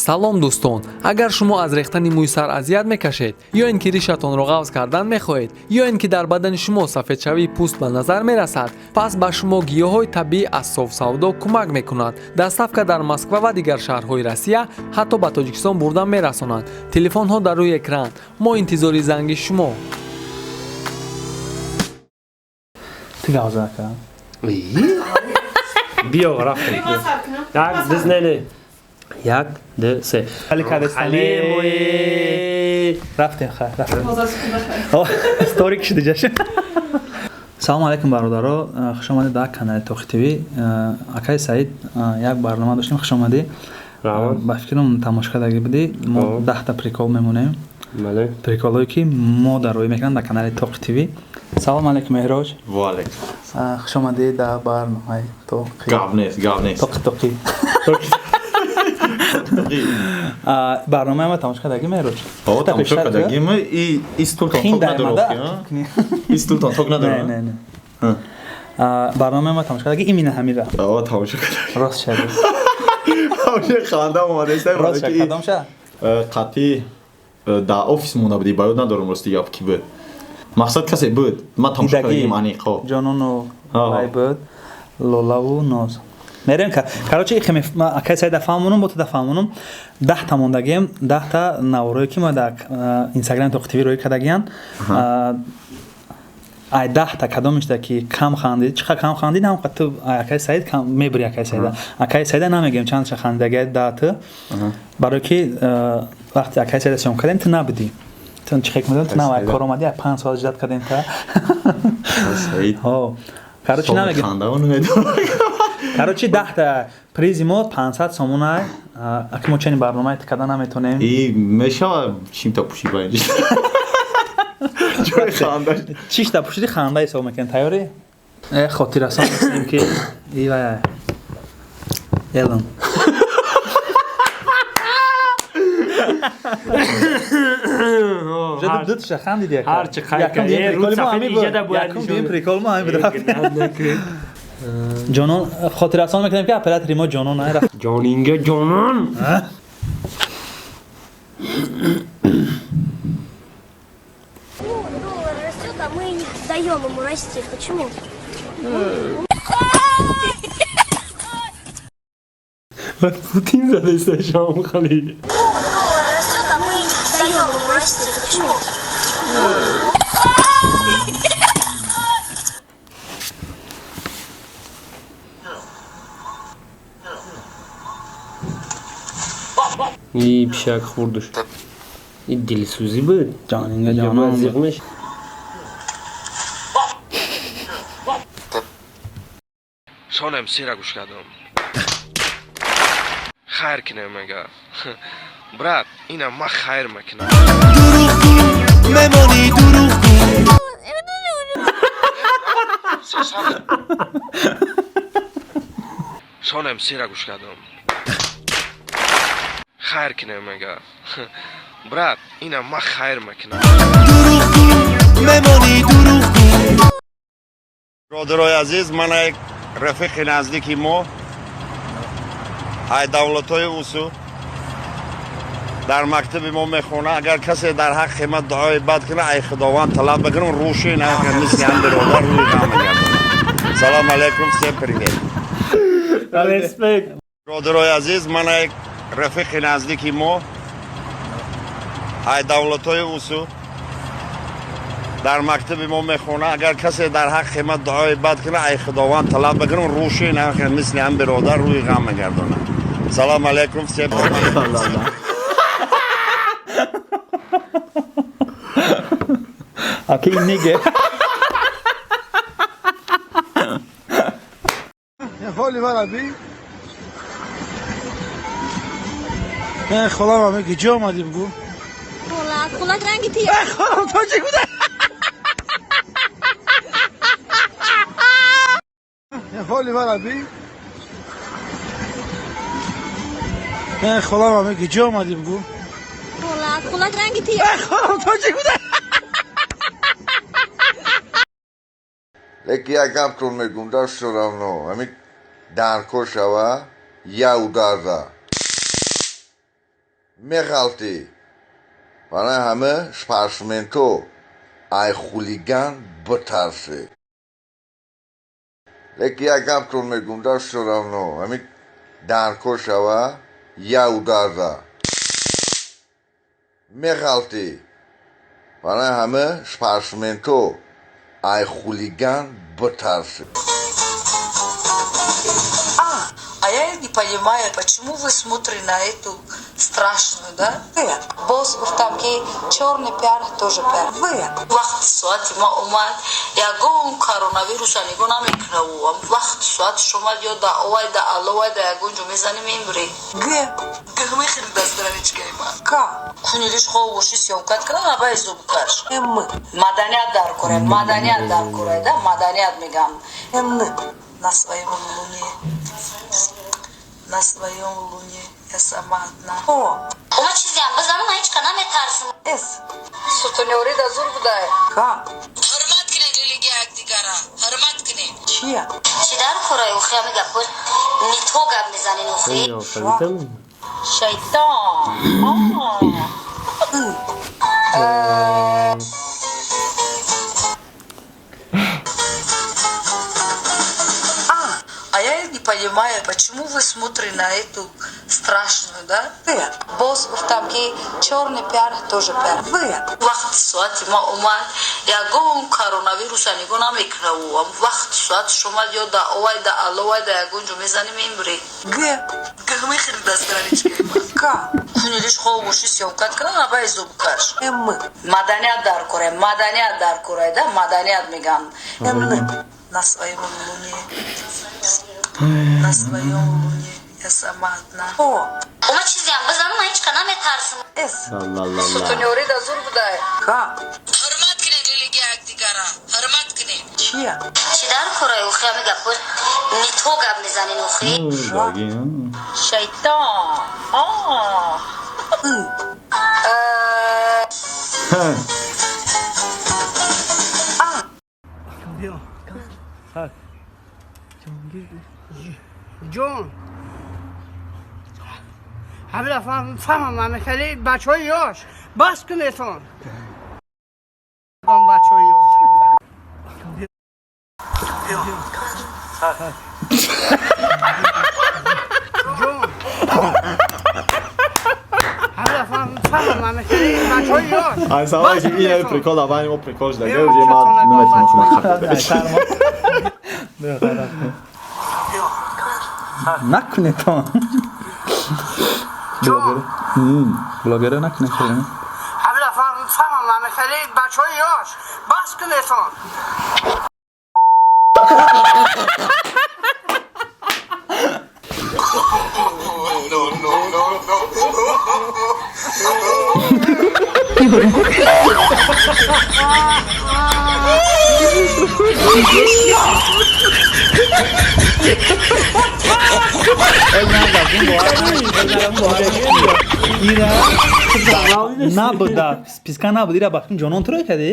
Салом, дӯстон! Агар шумо аз рехтани мӯи сар азият мекашед, ё ин ки ришатонро ғафз кардан мехоҳед, ё ин ки дар бадани шумо сафедшавии пӯст ба назар мерасад, пас ба шумо гиёҳҳои табиӣ аз Софсавдо кӯмак мекунад. Доставка дар Москва ва дигар шаҳрҳои Россия, ҳатто ба Тоҷикистон бурда мерасонанд. Телефонҳо дар рӯи экран. Мо интизори занги шумо. Ту гавза ака. Биё, рафтем. Як, ду, не, не. Як, ду, се. Али кадестане. Рафтем, хай, рафтем. Сторик шуди ҷаш. Салому алайкум, бародаро, хуш омадед ба канали Тоқи ТВ. Акаи Саид, як барнома доштем, хуш омадӣ. Ба фикрам, тамошо кардагӣ будӣ. Мо 10-та прикол мемонем. Приколҳое, ки мо дар рӯй мекунам дар канали Тоқи ТВ. Салому алайкум, Меҳроҷ. Ва алайкум. Хуш омадӣ дар барномаи Тоқи. Гап нест, гап нест. Тоқи, Тоқи. Барномаи ма тамошо кардагӣ, Меҳроҷ? О, тамошо кардагим. И стултон ток надорад, и стултон ток надорад. Не, не, не. Барномаи ма тамошо кардагӣ, именно ҳамира? О, тамошо кардагӣ. Рост шади. Ҳамша ханда омадаст. Рост ша, кадомша? Қатъи дар офис монда будӣ, ба ёд надорам, рости гап, ки буд. Мақсад, касе буд, ман тамошо кардагим аниқ. Ҷонону вай буд, Лолаву Ноз. Мерем, короче, акай Саида фаҳмонум, бо туда фаҳмонум. 10-та мондагием, 10-та наворое, ки мо дар Инстаграми Тоқи ТВ рӯй кардагиян. Ай 10-та кадомишда ки кам хандид, чӣ қадр кам хандид, ҳам қад ту акай Саид мебури. Акай Саида, акай Саида намегӯем чандша хандидаги да ту, барое ки вақте акай Саида съёмка кардем, ту набудӣ. Ту чӣ хек медонӣ, ту нав кор омадӣ, 5 соат ждать кардем та. Короче, намегӯем. Короче, 10-та призи мо 500 сомонай. Аки мо чени барномаи карда наметонем. И мешава чимта пуши ба инҷа? Ҷои ханда. Чишта пушиди, ханда ҳисоб мекунем. Тайёрӣ? Хотиррасон ҳастем, ки ивай Элон. Дутша хандиди. Ҳарчи қайд Якум прикол мо ҳамин буд. Ҷонон, хотиррасон мекунем, ки оператори мо Ҷонон. Ҷонинга ҷонон. Доллар растет, а мы не даем ему расти. Почему? Путин задаиста шом хали. Доллар растет, а мы не даем ему расти. Почему? И пишак хӯрдуш. И дилсӯзӣ буд. Ҷонинга ҷонон. Зиғмеш. Шонам сира гӯш кардам. Хайр кинем, мега. Брат, ина ма хайр мекунам. Дурӯғгӯ мемонӣ, дурӯғгӯ. Шонам сира гӯш кардам. Хайр кинем, мега. Брат, ина ма хайр мекунам. Дурӯғгӯ мемонӣ, дурӯғгӯ. Бародарои азиз, ман як рафиқи наздики мо ай давлатҳои усу дар мактаби мо мехонад. Агар касе дар ҳаққи ман дуои бад кунад, ай Худованд талаб бикунам, рӯши мисли ҳам биродар рӯи ғам мегардонад. Салом алайкум, всем привет. Респект. Бародарои азиз, ман як рафиқи наздики мо ай давлатҳои усу дар мактаби мо мехонад. Агар касе дар ҳаққи ман дуои бад кунад, ай Худованд талаб бикунам, рӯши мисли ҳам биродар рӯи ғам мегардонад. Салом алайкум, всем. Аки ниге. холи бараби. Холам, ами куҷо омадӣ, бугӯ? Хулак, хулак ранги ти. Холам тоҷик буда. холи бараби. Холам, ами куҷо омадӣ, бугӯ? Хулак, хулак. Ҷамолак ранги ти. Хорам тоҷик буда. Леки як гаптон мегум, да всё равно. Ҳамин даркор шава, я ударда. Меғалтӣ. Барои ҳама спортсменто ай хулиган битарсе. Леки як гаптон мегум, да всё равно. Ҳамин даркор шава, я ударда. Меғалтӣ. Барои ҳама спортсменто ай хулиган битарсе. А я не понимаю, почему вы смотрите на эту страшную, да? Боз гуфтам ки черный пиар тоже пиар. Вақти соати ма омад, ягон коронавируса нигоҳ намекунаву. Вақти соатиш омад, ё да овай, да аловай, да ягон ҷо мезанем, мемирӣ. Г. Г мехӯри да страничкаи ма. К. Кунилиш хоб боши, съёмкат кунам, абай зубкаш. М. Маданият дар кора, маданият дар кора, да, маданият мегам. Н. На своем луне. На своем луне я сама одна. О! Ома чизиам бизанам, ман ҳеч ка наметарсам. С. Сутунёри да зур будай. К. Ҳурмат кунед религия якдигара. Ҳурмат кунед. Чия? Чӣ дар кораи охи ҳами гапҳо не то гап мезанен охи? Шайтон. А я не понимаю, почему вы смотрите на эту страшную, да? Боз гуфтам ки черный пиар тоже пиар. Вақти соати ма омад, ягон коронавируса нигоҳ намекунаву. Вақти соатиш омад, ё да овай, да аловай, да ягон ҷо мезанем, мемирӣ. Г. Г мехӯри да страничкаи ма. К. Кунилиш хоб боши, съёмкат кунам, абай зубкаш. М. Маданият дар кора, маданият дар кора, да, маданият мегам. Н. На своем луне. На своем луне я сама одна. О! Ома чизиам бизанам, ман ҳеч ка наметарсам. С. Сутунёри да зур будай. К. Ҳурмат кунед религия якдигара. Ҳурмат кунед. Чия? Чӣ дар кораи охи ҳами гапҳо не то гап мезанен охи? Шайтон. Ҷон, ҳамина фаҳмам, хеле бачаҳои ёш, бас кунетон, бачаҳои ёш. Ҷон, ҳамина фаҳмам, хеле бачаҳои ёш. Ай савол ки ин прикол аввали мо прикол шуда, уже ма наметавонам Накунетон. Блогера накунед. Ҳамина фаҳмам, хеле бачаҳои ёш, бас кунетон. Набуд, да списка набуд, ира бахтин ҷонон туро кардӣ.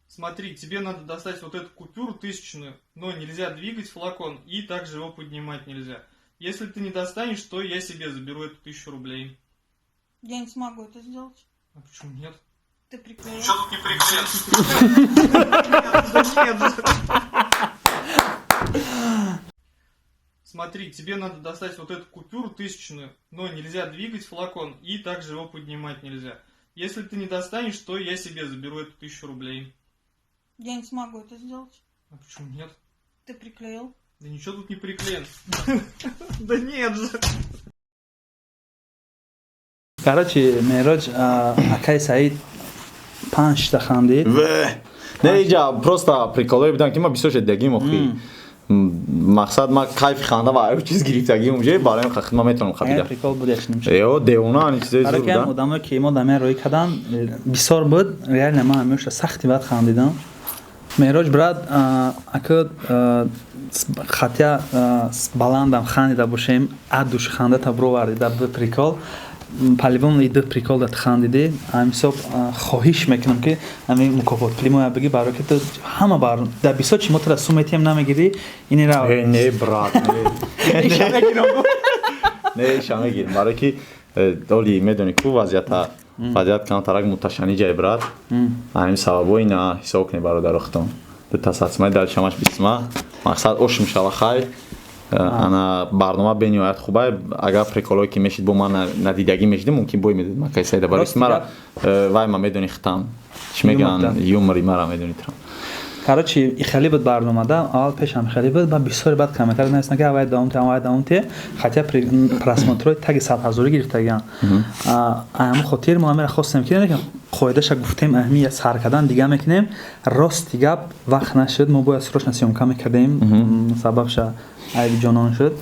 Смотри, тебе надо достать вот эту купюру тысячную, но нельзя двигать флакон и также его поднимать нельзя. Если ты не достанешь, то я себе заберу эту 1000 рублей. Я не смогу это сделать. А почему нет? Ты приклеил. Что тут не приклеил? Смотри, тебе надо достать вот эту купюру тысячную, но нельзя двигать флакон и также его поднимать нельзя. Если ты не достанешь, то я себе заберу эту 1000 рублей. Я не смогу это сделать. А почему нет? Ты приклеил. Да ничего тут не приклеен. Да нет же. Короче, Мероҷ, акай Саид панҷта хандид. Не, иҷа просто приколое будам, ки ма бисёр шеддагим охи. Мақсад, ма кайфи ханда ва аю чиз гирифтагим уже, барои хидма метавонам хабида. Прикол буд, якшним. Ё девона, ани чизои зур буд. Одамое ки мо дамя рӯй кадан бисёр буд, реально ман ҳамеша сахти бад хандидам. Меҳроҷ брат, ака, хатя баландам хандида бошем, адуш хандата бировардида б прикол. По-любому и ду прикол дат хандидӣ. Ҳамисоб хоҳиш мекунам, ки ҳами мукофот пули моя бигӣ, барои ки ту ҳама бар дар бисёр чи мо тура сум метиҳем, намегирӣ инера. Не, брат, не, иша мегирам, барои ки оли медонӣ ку вазъията, вазъият камтарак муташанниҷай, брат. Ҳамин сабабо ина ҳисоб кунед, бародаро, худтон дута сатсмаи дар шамаш бисма, мақсад ош мешава. Хай, ана барнома бениҳоят хубай. Агар приколое ки мешид, бо ман надидагӣ мешидем, мумкин бой медид макай сайда, барои мара вай ма медони, хитам чӣ мегӯянд, юмори мара медони трам. Короче, ихели буд барномада, аввал пешам хеле буд, ба бисёре баъд комментар нависанд, ки аввай давом те, аввай давом те, хотя просмотрҳои таги 100 ҳазорӣ гирифтагиан. Ҳамин хотир мо ҳамера хостем, ки қоидаша гуфтем, аҳамия сар кардан дига мекунем. Рости гап, вақт нашуд, мо бояд срочно съёмка мекардем, сабабша айби ҷонон шуд.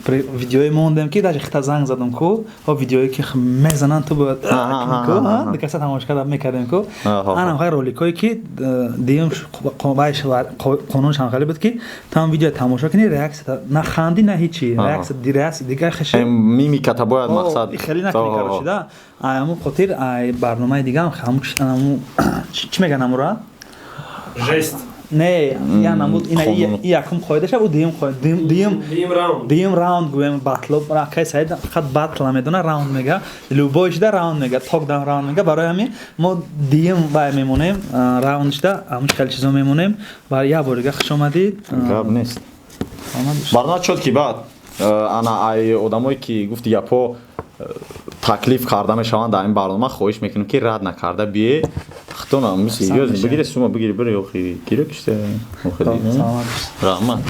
Видеое мондем, ки даже хита занг задам ку, о видеое ки мезананд, ту бояд каса тамошо карда мекардем ку. Анам хай роликое ки диюм қонуншам хеле буд, ки там видео тамошо кунӣ, реаксия на ханди, на ҳичи, реаксия дигар хеши. Мимиката бояд, мақсад. Хеле накунӣ, короче, да. Ҳамун хотир ай барномаи дигам, ҳамун чӣ меган, амура? Жест. Не, я намуд ина и якум қоидаша бу, дуюм қоида, дуюм дуюм раунд, раунд гӯем, батло. Акай Саид фақат батла медона, раунд мега, любой шида раунд мега, токдан раунд мега. Барои ҳамин мо дуюм вай мемонем, раунд шида ҳамун хеле чизо мемонем. Ва як бор дига хуш омадид. Гап нест, барнома чод ки баъд ана ай одамое ки гуфти гапҳо таклиф карда мешаванд дар ин барнома, хоҳиш мекунем, ки рад накарда бие. Хитона серьёзно бигире, сума бигири, бири, охи киро киште, раҳмат.